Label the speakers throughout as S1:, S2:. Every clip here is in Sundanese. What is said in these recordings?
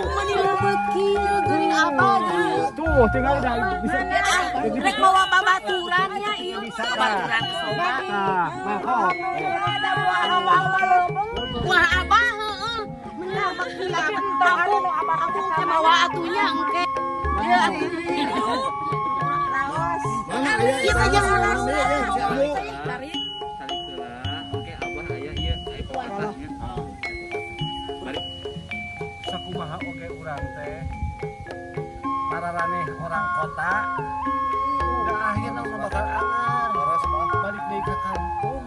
S1: Mani leubeut kieu geuning Abah geuning.
S2: Tuh, tinggal dah bisa.
S1: Rek mawa babaturan nya ieu. Babaturan soba.
S2: Nah, nah kok.
S1: Wah, Abah heeh. Menang gila. Aku aku teh mawa atunya engke. Ya atuh.
S3: Mana aya?
S1: Ieu mah jangan.
S4: Tarik heula. Oke, Abah aya ieu aya pepatahnya. Balik.
S2: Sakumaha oge urang teh. Pararaneh orang kota. Da akhirna mah bakal anger.
S3: Leres, Pak.
S2: Balik deui ka kampung.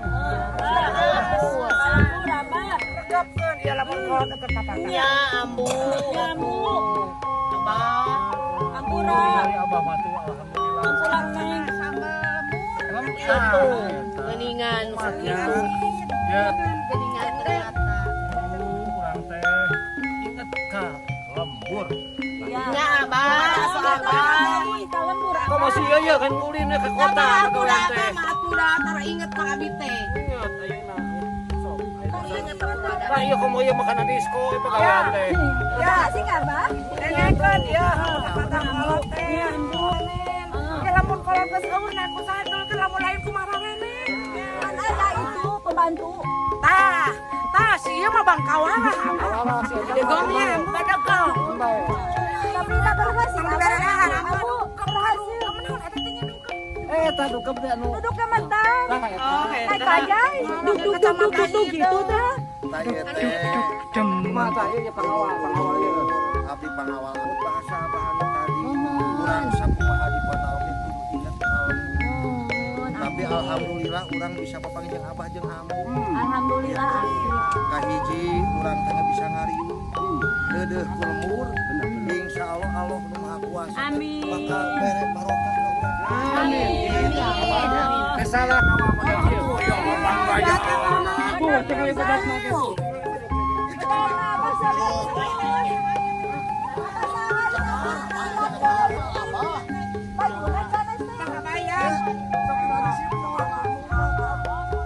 S5: Rekapkeun ieu lamun kolot teh kapatah.
S1: Ya ambu. Ambu. Abah.
S6: Ampura.
S2: Dari Abah mah tuh alhamdulillah.
S6: Ampura Neng.
S1: Atuh, geuningan sakitu.
S2: Ya,
S1: Geuningan ternyata.
S2: urang teh inget ka lembur.
S1: Ya Abah, so Abah.
S2: Kok masih iya ya kan ulin ke kota
S1: Abah
S2: pagawean
S1: atuh
S2: teh.
S1: mah atuh da tara inget ka abi teh.
S2: Ingat ayeuna. Sok.
S1: Tara inget atuh da.
S2: Nah, iya komo ieu makanan disko ieu pagawean teh.
S5: Ya, sih Abah. Dengekeun ieu pepatah kolot teh. Ke lamun kolot geus eueuh na ku saha dulu lamun lain kumaha rene.
S6: Kan ada itu pembantu.
S5: Tah, tah si ieu mah bangkawara. Degongnya badegong.
S6: Tapi tak berhasil.
S5: Tong diberehan.
S6: Ambu berhasil.
S2: Eh, tah dukem teh anu.
S6: Duduk ke mentang.
S2: Tah eta.
S5: Oh,
S6: Naik bajai. Duk duk duk duk duk duk gitu dah.
S3: Tah ieu teh.
S2: Kumaha tah ieu pangawal, pangawal ieu.
S3: Abdi pangawal bahasa abah anu tadi. Urang sakumaha di kota oge kudu inget ka lembur. Tapi alhamdulillah urang bisa papanggih jeung Abah jeung Ambu.
S6: Alhamdulillah.
S3: Kahiji urang teh bisa ngariung. Deudeuh ku lembur. Insya Allah Allah nu Maha Kuasa teh
S6: Amin.
S3: bakal bere barokah ka urang.
S6: Amin.
S2: Teh salah ngawal model kieu. Tuh, tinggal bagas mah geus.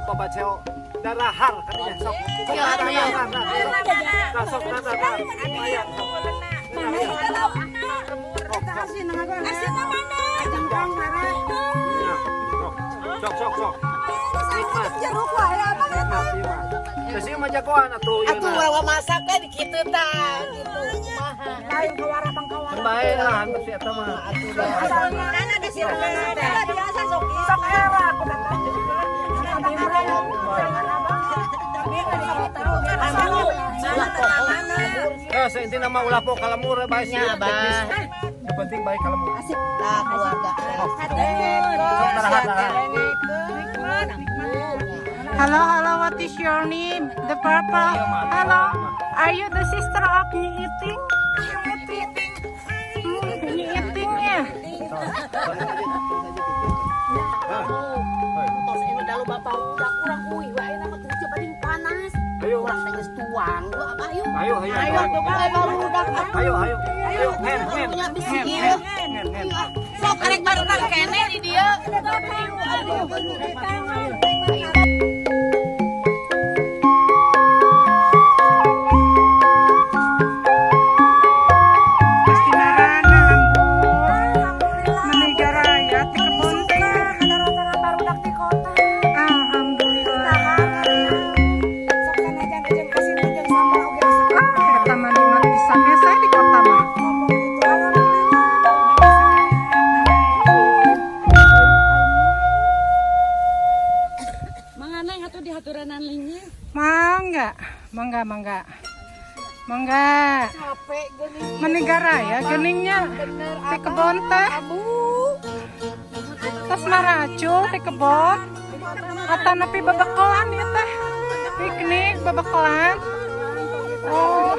S2: Bapak Ceo darahar katanya sok.
S1: Ya, atuh ya.
S2: Nah, sok nah, nah, nah. Lumayan, sok.
S6: Asin mana?
S2: Nah, sok. Sok sok sok. Nikmat.
S6: Jeruk wae abang eta.
S2: Nikmat ieu mah. Geus ieu mah jagoan atuh ieu
S1: Atuh
S2: mah.
S1: wawa masak teh di kitu tah gitu. Kumaha.
S5: Lain kawara bangkawara.
S2: Bae lah antep si eta mah.
S1: Atuh da.
S6: Mana di sini? Biasa sok.
S5: Sok era aku datang.
S1: Ambu, salah pohon.
S2: Eh, saintina mah ulah poho ka lembur bae sih.
S1: Nya, Abah.
S2: Nu penting bae ka lembur.
S1: Tah keluarga.
S2: Sok darahat darahat.
S5: Halo, halo, what is your name? The purple. Hello, are you the sister of Nyi Iting? Nyi Iting ya?
S1: Tos ini dalu bapak udah kurang uih wae nama kerja paling panas.
S2: Ayo.
S1: Urang teh geus tuang. Lu apa ayo?
S2: Ayo, ayo,
S1: Ayo
S2: ayo.
S1: barudak atuh.
S2: Ayo, ayo. Ayo, hen, hen.
S1: Punya bisi
S2: Hen,
S1: ieu.
S2: hen, hen, hen.
S1: Sok karek barudak keneh di dieu.
S5: Pasti narana, Ambu. Menegara ya, ti kebon teh. Alhamdulillah. Ah, eta mah nikmat pisan hese di kota mah.
S6: Mangga Neng atuh dihaturanan lingnya.
S5: Mangga, mangga, mangga. Mangga.
S1: Capek geuning.
S5: Menegara ya geningnya. Ti kebon teh. Tos maracul ti kebon. Atanapi bebekelan ya teh. Piknik bebekelan. Oh.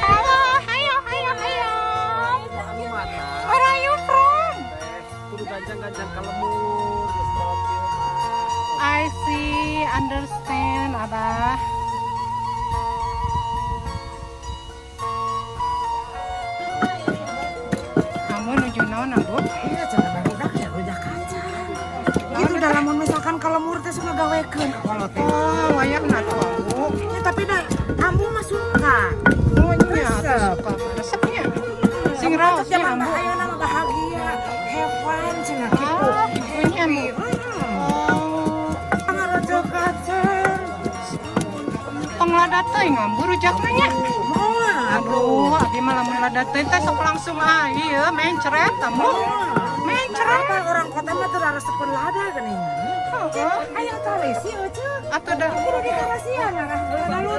S5: Halo, hayo, hayo, hayo. Where are you from?
S2: Kudu gancang-gancang ka lembur geus kolot kieu mah.
S5: I see, understand, Abah. Kamu nuju naon, Ambu?
S7: Iya, cenah barudak ya rujak kacang. Itu dalam misalkan kalau lembur teh sok ngagawekeun ka kolot teh.
S5: Oh, wayahna tuh, Ambu.
S7: lada teuing ngambu rujak mah nya. Aduh, abi mah lamun lada teuing teh sok langsung ah ieu mencret tamu. Mencret.
S5: Apa orang kota mah teu resepun lada geuning.
S7: Heeh.
S5: Ayo taresi eueuh.
S7: Atuh dah.
S5: Kudu ditarasian arah. Lalu.